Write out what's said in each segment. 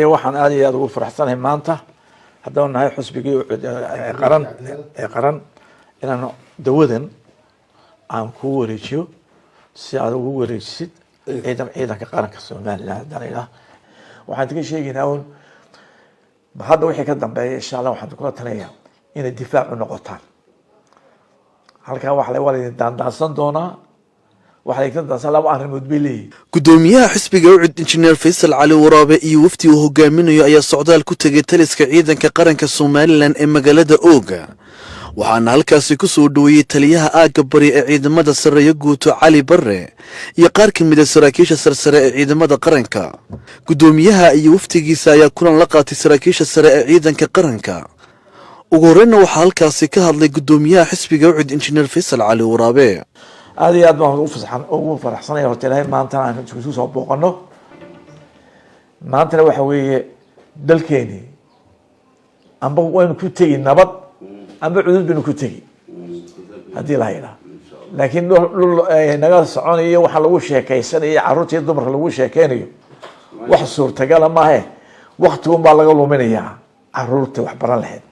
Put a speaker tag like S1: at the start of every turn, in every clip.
S1: Waxaan aad iyo aad ugu faraxsanahay maanta haddaan nahay xusbigii qaran ee qaran inaan dawadan aan kuu wareejiyo si aad ugu wareejisid ciidanka qaranka Somaliland. Haddaan idhaah, waxaan idinka sheegaynaa un hadda wixii ka dambeeya, insha Allah, waxaan kula talinayaa inay difaac u noqotaan. Halkaa waxa waa laydin daandaansan doonaa, waxaa laydin daansan. Laba arrimood bay leeyihin.
S2: Gudoomiyaha xisbiga UCID, Injineer Faysal Cali Waraabe, iyo wafdi uu hogaaminayo ayaa socdaal ku tegay taliska ciidanka qaranka Somaliland ee magaalada Ooga. Waxaana halkaasi ku soo dhoweeyey taliyaha aagga bari ee ciidamada, sarreeyo guuto Cali Barre, iyo qaar ka mid a saraakiisha sarsare ee ciidamada qaranka. Gudoomiyaha iyo wafdigiisa ayaa kulan la qaatay saraakiisha sare ee ciidanka qaranka. Ugu horreynna waxaa halkaasi ka hadlay gudoomiyaha xisbiga UCID, Injineer Faysal Cali Waraabe.
S1: Aad iyo aad baan ugu faraxsanaya horta Ilaahay maantana aan isku soo booqano. Maantana waxa weeye dalkeeni amba waynu ku tegi nabad amba cudud baynu ku tegi haddii la yidhaah, laakiin dhul naga soconayo waxa lagu sheekeysanayo, carruurta iyo dumarka lagu sheekeynayo, wax suurtagala maahe. Waktigun baa laga luminayaa caruurta wax baran lahayd.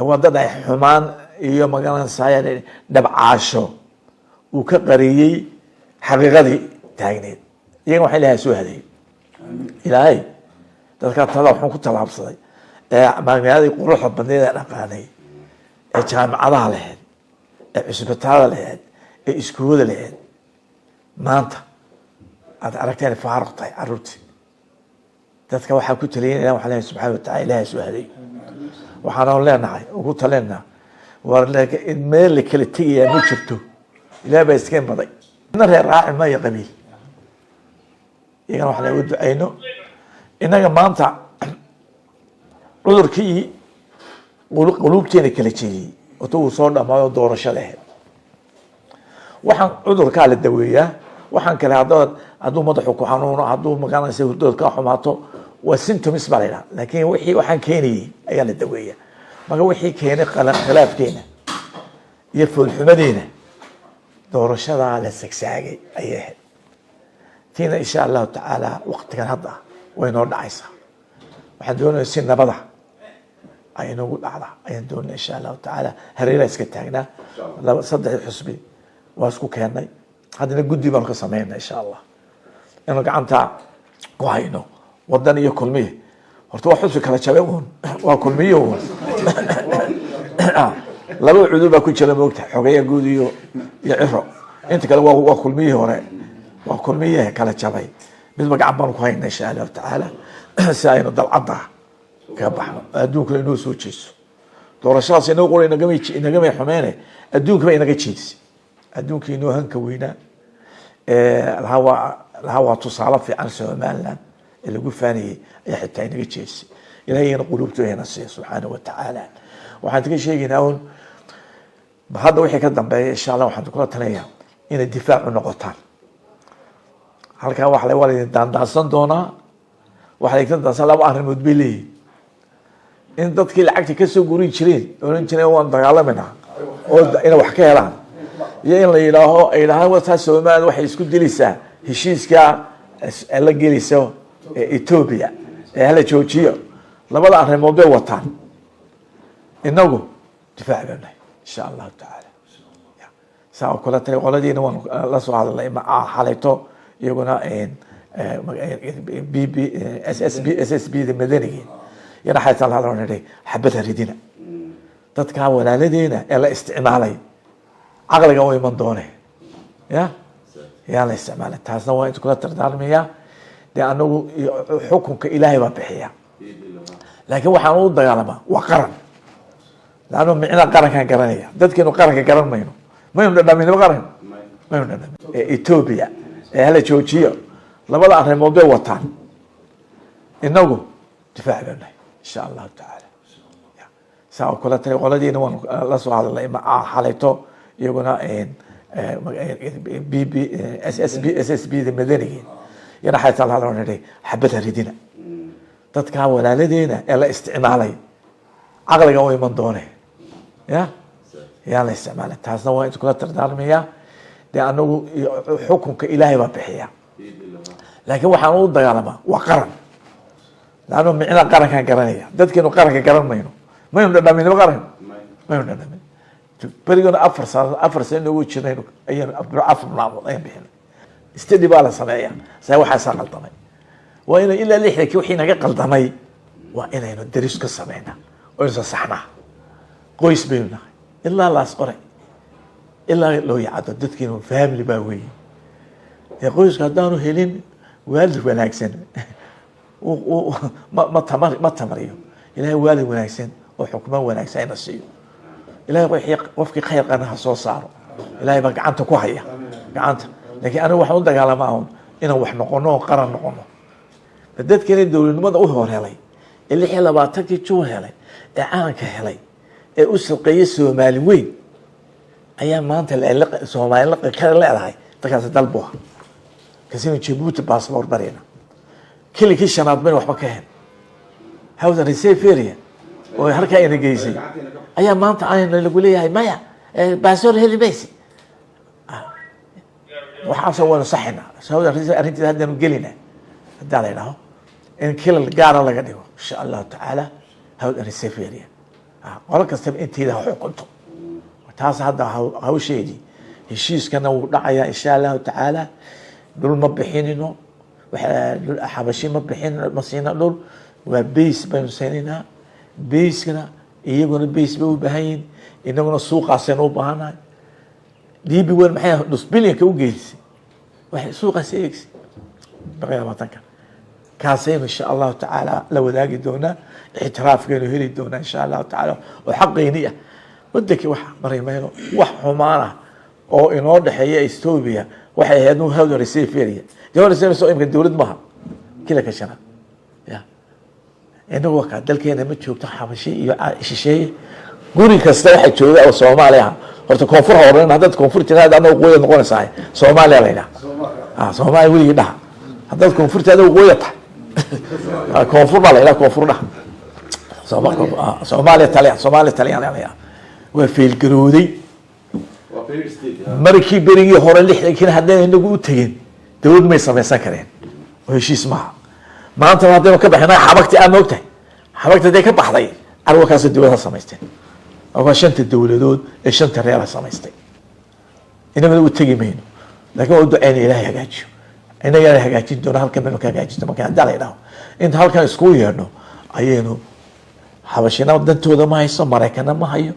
S1: Waa dad ay xumaan iyo magaranaysaay dhabcaasho uu ka qariyey xaqiiqadii taagneed. Iyaga waxaa Ilahay soo hadeeyey, Ilaahay dadkaa talada waxaan ku tallaabsaday ee magaaladii quruxda badneed ee dhaqaanay, ee jaamacadaha lahayd, ee cusbitaalada lahayd, ee iskuulada lahayd, maanta aad aragteen faaruq tahay caruurtii. Dadka waxaa ku taliyan ilah waxaa leeyahay subxaana watacala Ilahay soo hadeey. Waxaana leenahay, ugu talinaa, war meel la kala tegayaa ma jirto. Ilaah baa iska baday ina reer raaci maayo qabiil. Iyagana waxaa lagu ducayno innaga maanta cudurkii quluubteena kala jeediyey wata uu soo dhamaado doorashada ahayd. Waxaan cudurkaa la daweeyaa. Waxaan kale hadduu madaxu ku xanuuno, hadduu magaranaysa hurdada ka xumaato, waa symptoms baa la yidhaha, laakiin wixii waxaan keenayey ayaa la daweeyaa. Marka wixii keenay khilaafkeena iyo foolxumadeena, doorashadaa la sagsaagay ayay ahayd. Tiina insha Allahu tacaala waqtigan hadda way noo dhacaysaa. Waxaan doonaya si nabada ay inoogu dhacda ayaan doonaya insha Allahu tacaala. Hareeraa iska taagnaa laba saddexdii xusbi waa isku keennay. Haddana guddi baanu ka sameynaa insha Allah inuu gacanta ku hayno Wadan iyo Kulmiye. Horta waa xusbi kala jabay uun, waa Kulmiye uun. Laba cudur baa ku jira, moogta, xogeya guud iyo Ciro. Inta kale waa Kulmiyihii hore, waa Kulmiye kala jabay. Midba gacan baanu ku hayna insha Allahu tacaala si aynu dalcadda kaga baxno, adduunkuna inoo soo jeeso. Doorashadaas inoo qura inagamay xumeyne, adduunkaba inaga jeedisay. Adduunka inoo hanka weynaa lahaa waa lahaa, waa tusaale fiican Somaliland ee lagu faanayey ayaa xitaa inaga jeedisay. Ilahayna quluubtooyana siiya subxaana wa tacaala. Waxaan idinka sheegaynaa un hadda wixii ka dambeeya, insha Allah, waxaan kula talinayaa inay difaac u noqotaan. Halkaa waxa waa laydin daandaansan doonaa, waxaa laydin daansan. Laba arrimood bay leeyihin: in dadkii lacagta kasoo gurin jireen oran jireen waan dagaalaminaa oo inay wax ka helaan, iyo in la yidhaaho, ay yidhahaan wataa Somaliland waxay isku dilaysaa heshiiska la gelayso Ethiopia ee hala joojiyo. Labada arrimood bay wataan. Inagu difaac baan nahay insha Allahu tacaala. Saa oo kale tali qoladiina waan la soo hadalnay xalayto, iyaguna b b s s b s s b da madanigii yana xaytaan la hadlo, nidhi xabada ridina. Dadkaa walaaladeena ee la isticmaalay caqliga u iman doone ya yaan la isticmaalay. Taasna waa inta kula dardaarmaya. Dee anagu xukunka Ilaahay baa bixiya, laakiin waxaan u dagaalamaa waa qaran, laanno micnaha qarankaan garanaya. Dadkeenu qaranka garan mayno, maynu dhadhaminba qaran, maynu dhadhamin. Ee Ethiopia ee hala joojiyo, labada arrimood bay wataan. Inagu difaac baan nahay insha Allahu tacaala. Saa oo kale tali qoladiina waan la soo hadalnay xalayto, iyaguna b b s s b s s b da madanigii yana xaytaan la hadlo, nidhi xabada ridina. Dadkaa walaaladeena ee la isticmaalay caqliga u iman doone ya yaan la isticmaalay. Taasna waa inta kula dardaarmaya. Dee anagu xukunka Ilaahay baa bixiya, laakiin waxaan u dagaalamaa waa qaran. Laanno micnaha qarankaan garanaya. Dadkeenu qaranka garan mayno, maynu dhadhamin qaranka, maynu dhadhamin. Berigona 4 sano, 4 sano noogu jirnaynu ayaynu 4 maalmood ayaan bixinay. Study baa la sameeya. Saa waxaasaa qaldamay, waa inay ilaa 60-kii wixii naga qaldamay waa inaynu daris ka sameynaa oo aynu saxnaa. Qoys baynu nahay, ilaa Laas Qoray ilaa loo yacado dadkeenu family baa weeye. Dee qoysku haddaanu helin waalid wanaagsan, ma tamar, ma tamariyo. Ilahay waalid wanaagsan oo xukmo wanaagsan ina siiyo. Ilahay wixii qofkii khayr qana ha soo saaro. Ilahay baa gacanta ku haya gacanta, laakiin anigu waxaan u dagaalamaa un inaan wax noqono oo qaran noqono. Dadkeena dowladnimada u hor helay ee 26-kii Juun helay, ee calanka helay, ee u shaqeeyay Soomaali weyn ayaa maanta Soomaali ka leedahay. Dadkaasi dal buu ahaa kasina. Jabuuti baasboor barayna, kilikii shanaad bayna waxba ka hen. Hawdan reserve area oo halkaa ina geysay ayaa maanta ayna lagu leeyahay maya, baasboor heli maysi. Waxaasoo waynu saxina. Hawdan reserve arrinteeda haddaanu gelina, haddaa la idhaho in kilal gaara laga dhigo, insha Allahu tacaala. Hawdan reserve area qolo kastaba inteeda ha xukunto. Taas hadda hawsheedii heshiiskana wuu dhacayaa, insha Allahu tacaala. Dhul ma bixinino, xabashi ma bixin, ma siina dhul. Waa base baynu siinaynaa. Base-kana iyaguna base bay u baahan yihin, inaguna suuqaasaynu u baahannahay. DP World maxay nus bilyanka u geysay? Waxay suuqaas eegsay 120-ka. Kaasaynu insha Allahu tacaala la wadaagi doonaa. Ictiraafkaynu heli doonaa, insha Allahu tacaala, oo xaqayni ah. Wadankii wax mari mayno, wax xumaan ah oo inoo dhexeeya Ethiopia waxay ahayd hawdan reserve area. Dowlad reserve imka dowlad maaha kila ka shanaad ya. Inagu waa kaa dalkeena ma joogto xabashi iyo shisheeye. Guri kasta waxa jooga oo Soomaali ah. Horta koonfur ha oran. Haddaad koonfur tiraahdo, adna waqooyiad noqonaysaa. Soomaaliya la yidhaha. Soomaaliya weligii dhaha. Haddaad koonfurta ada waqooyiya tahay, koonfur baa la yidhaha, koonfur dhaha. Soomaaliya taliya, Soomaaliya taliya la yidhaha. Waa failgarooday markii berigii hore 60-kiina. Haddayna inagu u tegin, dawlad may samaysan kareen oo heshiis maaha. Maanta haddaynu ka baxay xabagti, aa moogtahay xabagta hadday ka baxday, carwa kaasoo dawlad ha samaysteen. Waa shanta dawladood ee shanta reer ha samaystay. Inaguna u tegi mayno, laakiin waa u duceyna Ilahay hagaajiyo. Inagana hagaajin doona, halkan baynu ka hagaajin doona. Marka haddaa la yidhaho inta halkan iskugu yeedhno ayaynu xabashina dantooda ma hayso, Maraykana ma hayo,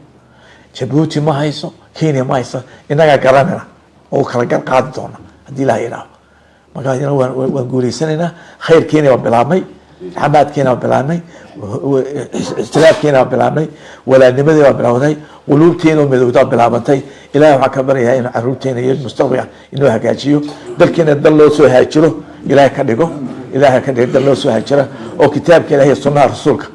S1: Jabuuti ma hayso, Kenya ma hayso. Inagaa garanayna oo kala gar qaadi doona haddii Ilaha yidhaaho. Markaa waan guuleysanaynaa. Khayrkiina waa bilaabmay, xamaadkiina waa bilaabmay, ixtiraafkiina waa bilaabmay, walaalnimadii waa bilowday, quluubtiina oo midowdaa bilaabantay. Ilahay waxaan ka baryayaa inuu caruurteena iyo mustaqbalka inuu hagaajiyo, dalkiina dal loo soo haajiro Ilahay ka dhigo. Ilahay ka dhigo dal loo soo haajira oo kitaabka Ilahay iyo sunnaha rasuulka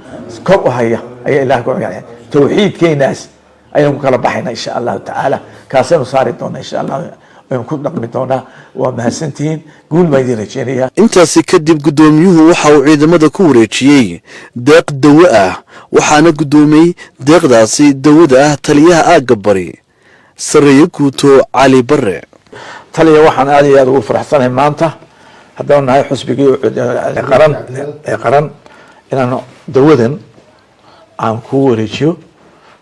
S1: kor u haya ayaa Ilahay ku cigaya. Tawxiidkeenaas ayaan ku kala baxayna, insha Allahu tacaala. Kaasaynu saari doonaa, insha Allah, aynu ku dhaqmi doonaa. Waa mahadsantihiin, guul baan idin rajeynaya.
S2: Intaasi kadib guddoomiyuhu waxa uu ciidamada ku wareejiyey deeq dawo ah, waxaana guddoomiyey deeqdaasi dawada ah taliyaha aagga bari, sarreeye guuto Cali Bare.
S1: Taliya, waxaan aad iyo aad ugu faraxsanahay maanta, haddaan nahay xusbigii qaran ee qaran, inaan dawadan aan kuu wareejiyo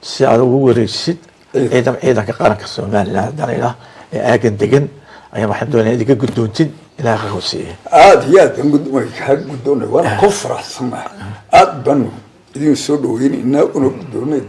S1: si aad ugu wareejisid ciidanka qaranka Somaliland. Haddaan idhaah ee aagan degan ayaa waxaan doonaya idinka guddoontid. Ilaah ka hooseeye.
S3: Aada iyo aad baan kaa guddoonay, waana ku faraxsanahay. Aad baanu idin soo dhaweynaynaa una guddoonay.